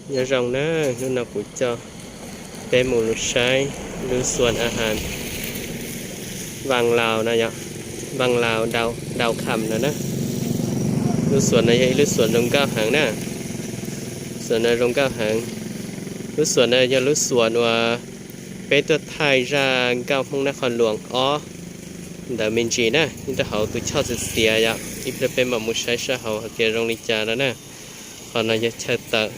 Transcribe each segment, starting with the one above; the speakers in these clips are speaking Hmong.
Nyob zoo na, hnub no kuv coj peb mus saib lub xuas a has Vaj Laus no yom, Vaj Laus Dau Kham no na. Lub xuas no yog ib lub xuas zoo nkauj heev na. Xuas no zoo nkauj heev. Lub xuas no yog lub xuas uas peb tuaj thaij zaj nkauj Hmoob Nab Qhov Luas ob ntawd me ntsis na, nyob rau hauv tus choj xiav xiav yom. Ib pliag peb mam mus saib sab hauv hais tias zoo li cas no na. Qhov no yog chaw tawm,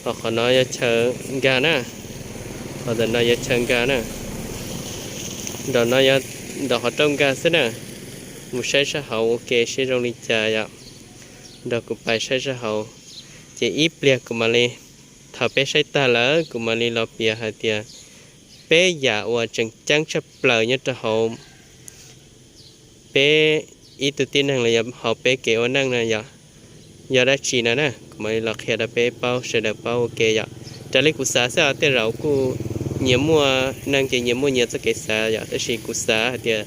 ho qhov no yog chaw nkag na, qhov ntawm no yog chaw nkag na. Nram no yog nram qhov rooj nkag xwb na. Mus saib sab hauv ua ke seb zoo li cas yom. Nrog kuv pais saib sab hauv, ces ib pliag kuv mam li, thaum peb saib tag lawm kuv mam li los piav hais tias peb yam uas tseem ceeb tshaj plaws nyob rau hauv peb ib tug tib neeg los yog hauv peb kev ua neej no yog, yog dab tsi no na, kuv mam li los qhia rau peb paub, sawv daws paub ua ke yom. Raws li kuv xav xwb, tej zaum kuj nyias muaj, neeg ces nyias muaj nyias txoj kev xav yom, tab sis kuv xav hais tias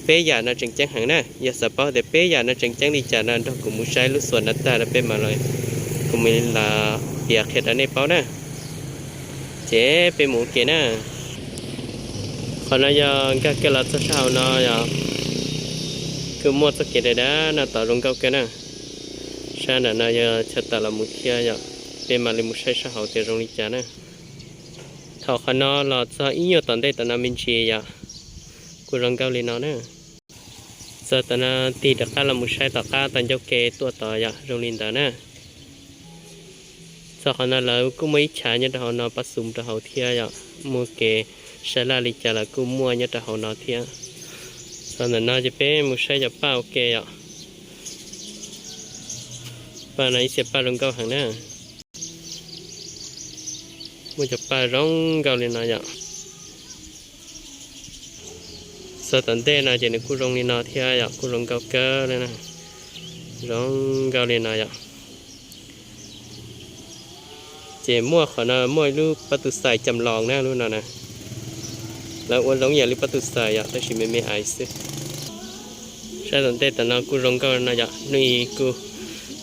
peb yam no tseem ceeb heev na. Yog xav paub tias peb yam no tseem ceeb li cas no nrog kuv mus saib lub xuas no tag rau peb mam li, kuv mam li los piav qhia rau nej paub na. Ces peb mus ua ke na. Qhov no yog nkag kiag los txog sab hauv no yog kuj muaj txoj kev dav dav no tod zoo nkauj kawg na. Sab nram no yog chaw tawm los mus thiab yom. Peb mam li mus saib sab hauv tias zoo li cas na. Thaum qhov no los txog ib nyuag tom ntej tom no me ntsis yom, kuj zoo nkauj li no na. Txog tom no tig rov qab los mus saib tom qab tau ncauj ke tuaj tod yom, zoo li ntawd na. Txog qhov no lawv kuj muaj ib chav nyob rau hauv no pab xum rau hauv thiab yom, muaj kev sab laj li cas lawv kuj muaj nyob rau hauv no thiab. Txog ntawm no ces peb mus saib cov paj ua ke yom. Paj no ib txhia paj zoo nkauj heev na. Muaj cov paj zoo nkauj li no yom. Txog tom ntej no ces nws kuj zoo li no thiab yom, kuj zoo nkauj kawg li na. Zoo nkauj li no yom. Ces muaj qhov no muaj ib lub pab tus xais cam loos na, lub no na. Lawv ua zoo yam li pab tus xais yom, tab sis me me aiv xwb. Saib tom ntej tom no kuj zoo nkauj no yom, hnub ib kuj,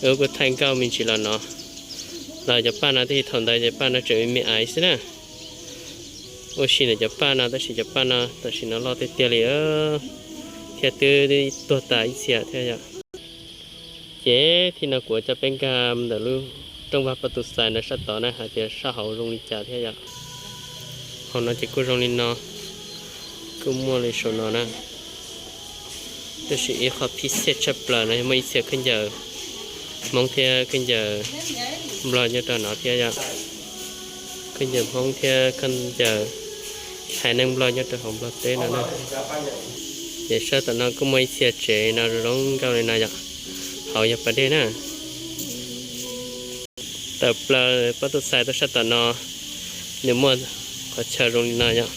wb kuj thaij nkauj me ntsis los no. Los cov paj no tab sis thaum ntawd cov paj no tseem me me aiv xwb na. Ua si ntawm cov paj no tab sis cov paj no tam sim no loj tiag tiag li thiab twb tuag tas ib txhia thiab yom. Ces thib no kuv coj peb nkag ntawm lub rooj vag pab tus xais ntawd sab tod na hais tias sab hauv zoo li cas thiab yom. Hauv no ces kuj zoo li no, kuj muaj li saum no na. Tab sis ib qho phij xiaj tshaj plaws no yog muaj ib txhia khaub ncaws Hmoob thiab khaub ncaws Nplog nyob rau no thiab yom. Khaub ncaws Hmoob thiab khaub ncaws haiv neeg Nplog nyob rau hauv Nplog teb no na. Ces sab tom no kuj muaj ib txhia tsev no zoo nkauj li no yom. Hauv yog pas dej na. Tawm plaws pab tus xais tuaj sab tom no, nws muaj qhov chaw zoo li no yom.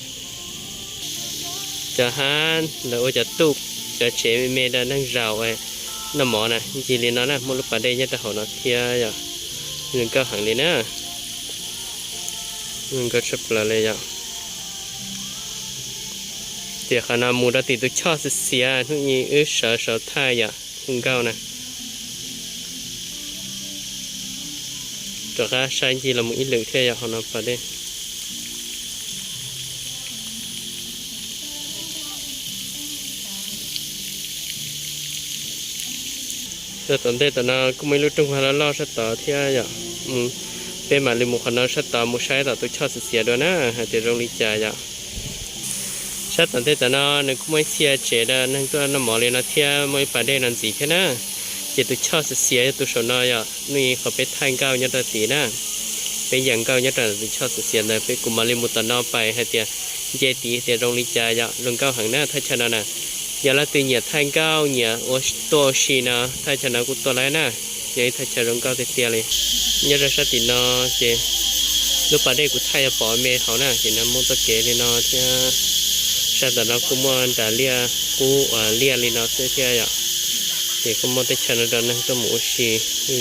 Cov hab ntawd ua cov tuj, cov tsev me me rau neeg zaum noj mov na, ncig li no na, muaj lub pas dej nyob rau hauv no thiab yom. Zoo nkauj heev li na. Zoo nkauj tshaj plaws li yom. Ces qhov no mus rau tim tus choj xiav xiav hnub ib wb sawv sawv thaij yom, zoo nkauj na. Rov qab saib ncig los mus ib lwm thiab yom, hauv no pas dej. Sab tom ntej tom no kuj muaj ib lub rooj vag loj loj sab tod thiab yom. Peb mam li mus qhov no sab tod mus saib tom tus choj xiav xiav dua na hais tias zoo li cas yom. Sab tom ntej tom no nws kuj muaj ib txhia tsev rau neeg tuaj noj mov li no thiab muaj ib pas dej no ntxiv thiab na. Ces tus choj xiav xiav yog tus saum no yom, hnub ib qhov peb thaij nkauj nyob rau tid na. Peb yeem nkauj nyob rau tus choj xiav xiav ntawd, peb kuv mam li mus tom no pais hais tias nce tid tias zoo li cas yom, zoo nkauj heev na thaj chaw no na. Yog leej twg nyiam thaij nkauj nyiam ua tuaj ua si no thaj chaw no kuj tuaj laib na. Yog ib thaj chaw zoo nkauj tiag tiag li. Nyob rau sab tim no ces lub pas dej kuv thaij yog pom me hauv na, ces no muaj txoj kev li no thiab. Sab tom no kuj muaj nras liaj qub uas liaj li no xwb thiab yom. Ces kuj muaj teb chaws no rau neeg tuaj mus ua si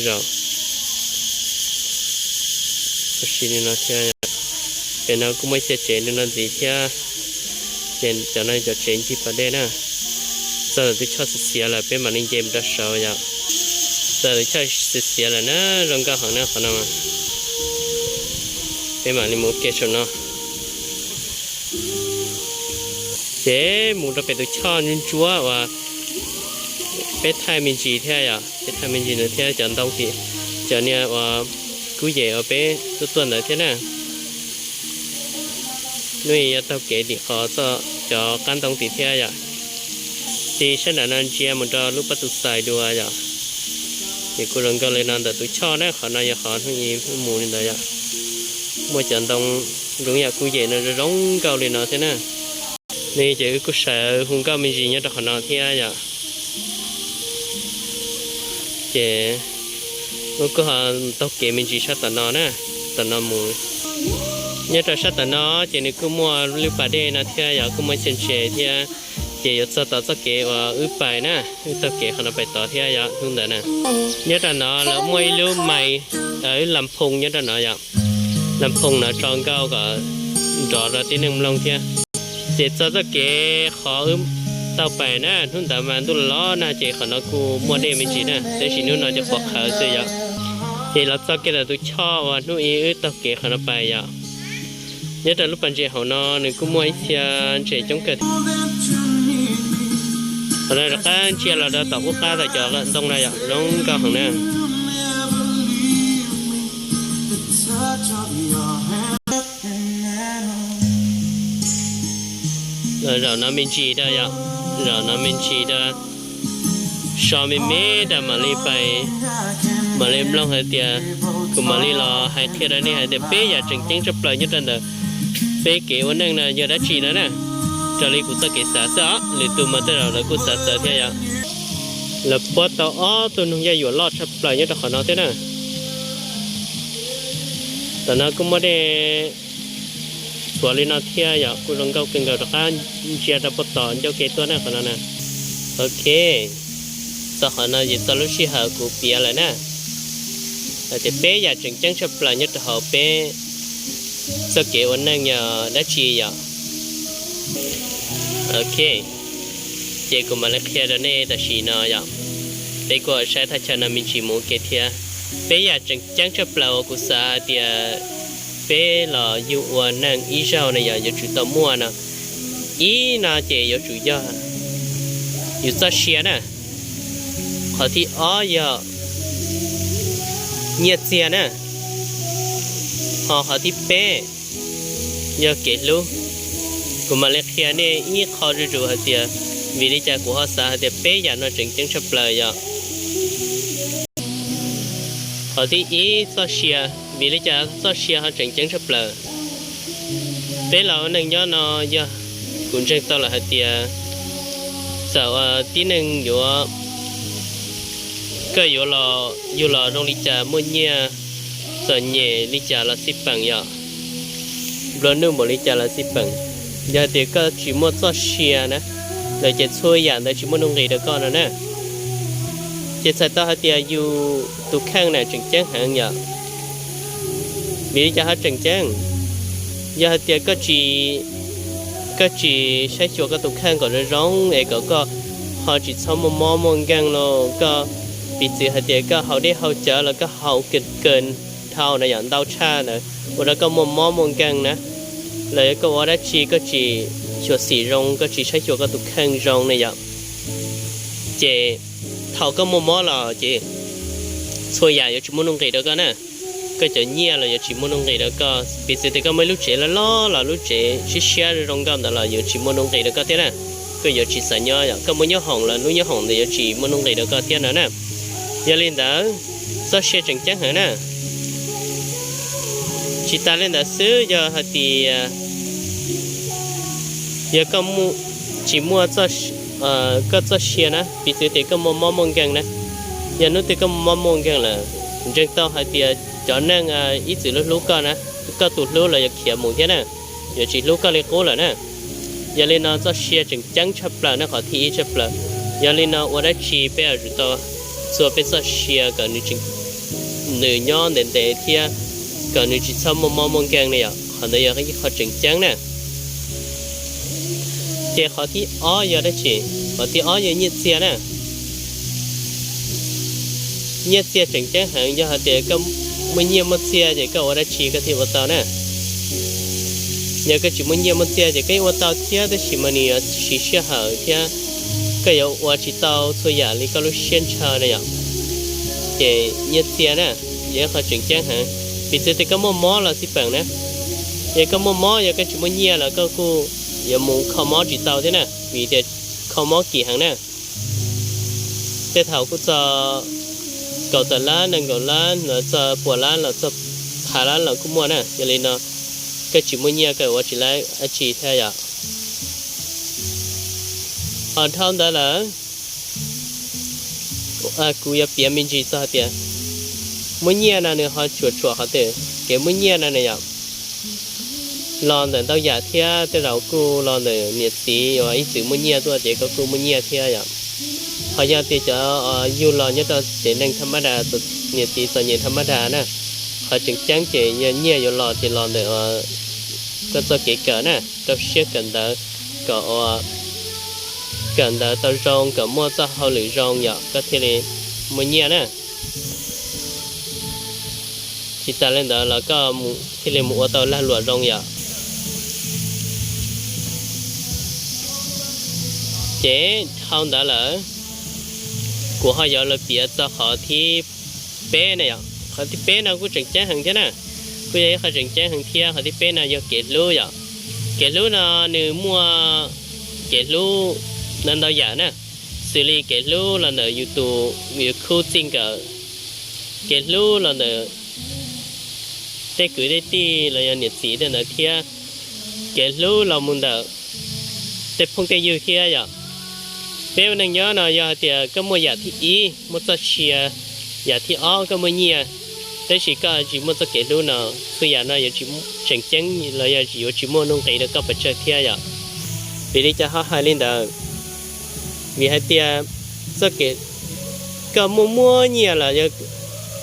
zaum ua si li no thiab. Pem no kuj muaj ib txhia tsev li no ntxiv thiab. Ces cov no cov tsev ncig pas dej na. Txog tus choj xiav xiav lawm peb mam li nce mus rau saud yom. Txawm lub choj xiav xiav lawm na, zoo nkauj heev na qhov no. Peb mam li mus ua ke saum no. Ces mus rau pem tus choj ntsuab ntsuab uas peb thaij me ntsis thiab yom, peb thaij me ntsis ntawd thiab cov ntoo tim, cov niag uas kub yem uas peb tuaj tuaj ntawd thiab na. Hnub i yuav taug kev tim qhov txoj cov qab ntoo tim thiab yom. Tim sab nram no ntsia mus rau lub pob tw xais dua yom. Ces kuj zoo nkauj li no ntawm tus choj na, qhov no yog qhov hnub i mus li ntawd yom. Muaj cov ntoo zoo yam kub yem no zoo nkauj li no thiab na. Nws ces wb kuj sawv hu nkauj me ntsis nyob rau qhov no thiab yom. Ces wb kuj ho taug kev me ntsis sab tom no na, tom no mus. Nyob rau sab tom no ces nws kuj muaj lub pas dej no thiab yom, kuj muaj ib txhia ntses thiab. Ces yuav txog tom txoj kev uas wb pais na, wb taug kev qhov no pais tod thiab yom hnub ntawd na. Nyob rau no lawv muaj ib lub mais, ib las phoo nyob rau no yom. Las phoo no tso nkauj kom nrov rau tib neeg mloog thiab. Ces txog txoj kev qhov wb taug pais na, hnub ntawd mas ntuj los na ces qhov no kuj muaj dej me ntsis na, tab sis hnub no ces qhuav qhawv xwb yom. Ces los txog kiag ntawm tus choj uas hnub i wb taug kev qhov no pais yom. Nyob rau lub pas ntses hauv no nws kuj muaj ib txhia ntses coob kawg. Qhov no rov qab ntsia los rau tom qub qab tau cov ntoo no yom, zoo nkauj heev na. Zaum no me ntsis rau yom, zaum no me ntsis rau, so me me rau mam li pais, mam li mloog hais tias, kuv mam li los hais qhia rau nej hais tias peb yam tseem ceeb tshaj plaws nyob rau ntawm peb kev ua neej no yog dab tsi no na. Raws li kuv txoj kev xav xwb os, lwm tus mas tej zaum lawv kuj xav txawv thiab yom. Lawv puab tau ob tug noog yaj yuam loj tshaj plaws nyob rau qhov no thiab na. Tam no kuj muaj dej txhuav li no thiab yom, kuj zoo nkauj kawg nkaus, rov qab ntsia rau puag tom ncauj ke tuaj na qhov no na. Ok, txog qhov no ces txog lub sij hawm kuv piav lawm na, hais tias peb yam tseem ceeb tshaj plaws nyob rau hauv peb txoj kev ua neej yog dab tsi yom. Ok, ces kuv mam li qhia rau nej tam sim no yom. Peb kuj saib thaj chaw no me ntsis mus ua ke thiab. Peb yam tseem ceeb tshaj plaws uas kuv xav hais tias peb los yug ua neej ib zaug no yog yuav tsum tau muaj no. Ib no ces yuav tsum yog yus txoj sia na. Qhov thib ob yog nyiaj txiag na. Ho qhov thib peb yog kev hlub. Kuv mam li qhia nej ib qho zuj zus hais tias vim li cas kuv ho xav hais tias peb yam no tseem ceeb tshaj plaws yom. Qhov thib ib, txoj sia. Vim li cas txoj sia ho tseem ceeb tshaj plaws? Peb los ua neej nyob no yog kuv ntseeg tau lawm hais tias txawm tib neeg yuav, koj yuav los yug los zoo li cas, muaj nyiaj txom nyem li cas los xij peem yom, nplua nuj npaum li cas los xij peem, yog hais tias koj tsis muaj txoj sia na, lawm ces txhua yam ntawd tsis muaj nuj nqis rau koj no na. Ces txhais tau hais tias yus tus kheej na tseem ceeb heev yom. Vim li cas ho tseem ceeb? Yog hais tias koj tsis saib xyuas koj tus kheej kom zoo zoo es kom koj ho tsis txhob muaj mob muaj nkeeg los koj, piv txwv hais tias koj haus dej haus cawv los koj haus kawg kawg dhau na yom, ntau tshaj ntawd ua rau koj muaj mob muaj nkeeg na. Los yog koj ua dab tsi koj tsis xyuam xim zoo, koj tsis saib xyuas koj tus kheej zoo ne yom, ces thaum koj muaj mob los ces txhua yam yuav tsis muaj nuj nqis rau koj na. Koj cov nyiaj los yuav tsis muaj nuj nqis rau koj, piv txwv tias koj muaj ib lub tsev loj loj los lub tsev siab siab zoo nkauj ntawd los yuav tsis muaj nuj nqis rau koj thiab na. Koj yuav tsis xav nyob yom, koj muaj nyoob hoom los lub nyoob hoom ntawd yuav tsis muaj nuj nqis rau koj thiab no na. Yog li ntawd, txoj sia tseem ceeb heev na. Tsis tas li ntawd xwb, yog hais tias yog koj tsis muaj koj txoj sia na, piv txwv tias koj muaj mob muaj nkeeg na, yog hnub twg koj muaj mob muaj nkeeg lawm, ntseeg tau hais tias cov neeg ib txwm hlub hlub koj na, koj tus hlub los yuav khiav mus thiab na, yuav tsis hlub koj li qub lawm na. Yog li no txoj sia tseem ceeb tshaj plaws ne, qhov thib ib tshaj plaws. Yog li no ua dab tsi peb yuav tsum tau txua peb txoj sia kom nws nyob ntev ntev thiab kom nws tsis txhob muaj mob muaj nkeeg ne yom, qhov ntawd yog ib qho tseem ceeb na. Ces qhov thib ob yog dab tsi? Qhov thib ob yog nyiaj txiag na. Nyiaj txiag tseem ceeb heev, yog hais tias koj muaj nyiaj muaj txiag ces koj ua dab tsi koj thiaj ua tau na? Yog koj tsis muaj nyiaj muaj txiag ces koj yeej ua tau thiab, tab sis mas nws yuav siv sij hawm thiab koj yuav ua tsis tau txhua yam li koj lub siab ntshaw na yom. Ces nyiaj txiag na, yog ib qho tseem ceeb heev. Piv txwv tias koj muaj mob los xij peem na, yog koj muaj mob, yog koj tsis muaj nyiaj los koj kuj yuav mus kho mob tsis tau thiab na, vim tias kho mob kim heev na. Tej thaum kuj txog kaum tawm lab, nees nkaum lab, los txog puas lab, los txog phav lab los kuj muaj na. Yog li no, koj tsis muaj nyiaj koj ua tsis laib dab tsi thiab yom. Ho dhau ntawd lawm, kuv yuav piav me ntsis txog hais tias muaj nyiaj no nws ho tshuam tshuam qhov twg. Kev muaj nyiaj no nws yom, los ntawm ntau yam thiab, tej zaum kuj los ntawm niam txiv uas ib txwm muaj nyiaj tuaj ces koj kuj muaj nyiaj thiab yom. Ho yog tias cov yug los nyob rau tsev neeg tham mab das, niam txiv txom nyem tham mab das na, qhov tseem ceeb ces yog nyiaj yuav los ces los ntawm koj txoj kev kawm na, rau siab kawm ntawv, kom ua, kawm ntawv tau zoo, kom muaj txoj hauj lwm zoo yom, koj thiaj li muaj nyiaj na. Tsis tas li ntawd los koj thiaj li mus ua tau lag luam zoo yom. Ces dhau ntawd lawm, kuv ho yuav los piav txog qhov thib peb na yom. Qhov thib peb no kuj tseem ceeb heev thiab na, kuj yog ib qho tseem ceeb heev thiab. Qhov thib peb no yog kev hlub yom. Kev hlub no nws muaj kev hlub ntau ntau yam na, xws li kev hlub los ntawm yus tus, yus khub txij nkawm, kev hlub los ntawm tej kwv tej tij los yog niam txiv tej ntawd thiab, kev hlub los mus ntawm tej phooj tej ywg thiab yom. Peb ua neej nyob no yog hais tias koj muaj yam thib ib, muaj txoj sia, yam thib ob koj muaj nyiaj, tab sis koj tsis muaj txoj kev hlub no, txhua yam no yuav tsis tseem ceeb los yog yuav tsis muaj nuj nqis rau koj pes tsawg thiab yom. Vim li cas ho hais li ntawd? Vim hais tias txoj kev, koj muaj muaj nyiaj los yog,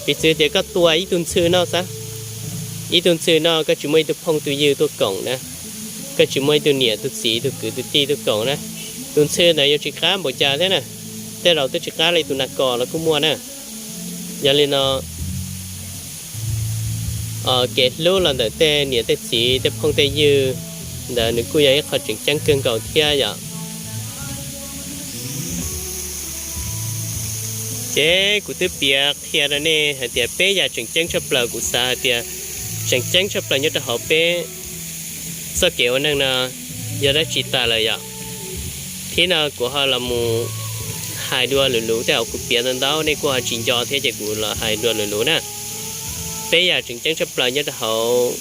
piv txwv tias koj tua ib tug ntxhw noj xwb, ib tug ntxhw noj koj tsis muaj ib tug phooj tus ywg tuaj koom na, koj tsis muaj ib tug niam tus txiv tus kwv tus tij tuaj koom na, tus ntxhw ntawd yuav tsis qab npaum cas thiab na, tej zaum twb tsis qab li tus nas kos los kuj muaj na. Yog li no, kev hlub los ntawm tej niam tej txiv tej phooj tej ywg ntawd nws kuj yog ib qho tseem ceeb kawg nkaus thiab yom. Ces kuv twb piav qhia rau nej hais tias peb yam tseem ceeb tshaj plaws, kuv xav hais tias tseem ceeb tshaj plaws nyob rau hauv peb txoj kev ua neej no yog dab tsi tas lawm yom. Thib no kuv ho los mus hais dua luv luv, tej zaum kuv piav ntau ntau nej kuj ho tsis nco thiab ces kuv los hais dua luv luv na. Peb yam tseem ceeb tshaj plaws nyob rau hauv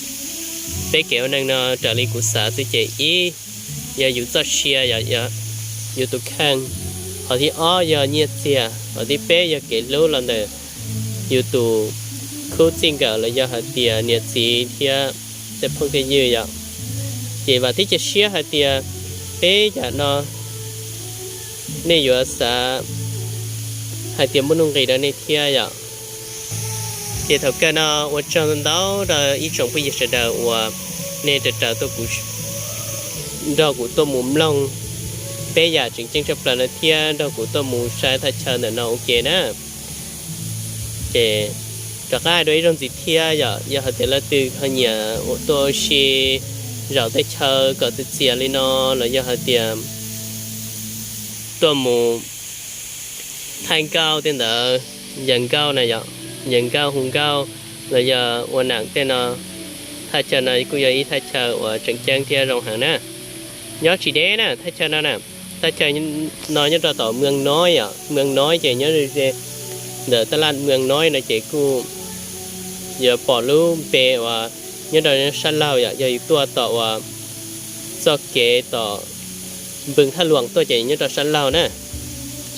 peb kev ua neej no raws li kuv xav xwb ces ib, yog yus txoj sia, yus tus kheej, qhov thib ob yog nyiaj txiag, qhov thib peb yog kev hlub los ntawm yus tus khub txij nkawm los yog hais tias niam txiv thiab tej phooj tej ywg yom. Ces vam thiab cia siab hais tias peb yam no nej yuav xav hais tias muaj nuj nqis rau nej thiab yom. Ces thaum kawg no ua tsaug ntau rau ib tsoom phooj ywg sawv daws uas nej raws raws nrog kuv tuaj mus mloog peb yam tseem ceeb tshaj plaws no thiab nrog kuv tuaj mus saib thaj chaw ntawm no ua ke na. Ces rov qab hais dua ib zaug ntxiv thiab yom, yog hais tias leej twg ho nyiam tuaj ua si zaum tej chaw kom txias txias li no los yog hais tias tuaj mus thaij nkauj tej ntawd, yawm nkauj na yom, yawm nkauj hu nkauj los yog ua nam tej no, thaj chaw no kuj yog ib thaj chaw uas tseem ceeb thiab zoo heev na. Nyob tsis deb na thaj chaw no na, thaj chaw no nyob rau tom Mws Noib yom, Mws Noib ces nyob ze ntawm tab laj Mws Noib no ces kuj yuav pom lub npe uas nyob rau sab laug yom, yog yus tuaj tom uas txoj kev tom Npws Thaj Luam tuaj ces nyob rau sab laug na,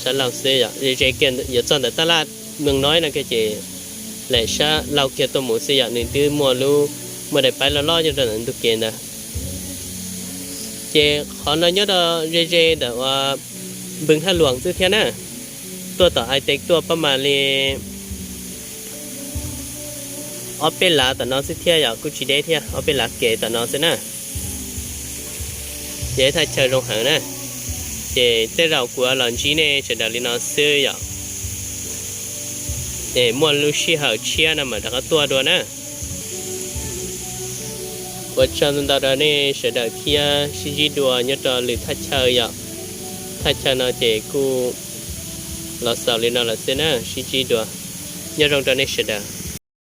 sab laug xwb yom, ze ze kiag yuav txog ntawm tab laj Mws Noib no kiag ces lam sab laug kiag tuaj mus xwb yom, nws twb muaj lub, muaj daim paib loj loj nyob rau ntawm ntug kev ntawd. Ces qhov no nyob rau ze ze ntawm uas Npws Thaj Luam xwb thiab na, tuaj tom Ais Tes tuaj pab mam li ob peb lav tom no xwb thiab yom, kuj tsis deb thiab, ob peb lav kev tom no xwb na. Yog ib thaj chaw zoo heev na, ces tej zaum kuv los ntsib nej sawv daws li no xwb yom. Es muaj lub sij hawm tshiab no mam rov qab tuaj dua na. Ua tsaug ntau ntau rau nej sawv daws thiab sib ntsib dua nyob rau lwm thaj chaw yom. Thaj chaw no ces kuj los xaus li no lawm xwb na, sib ntsib dua. Nyob zoo rau nej sawv daws.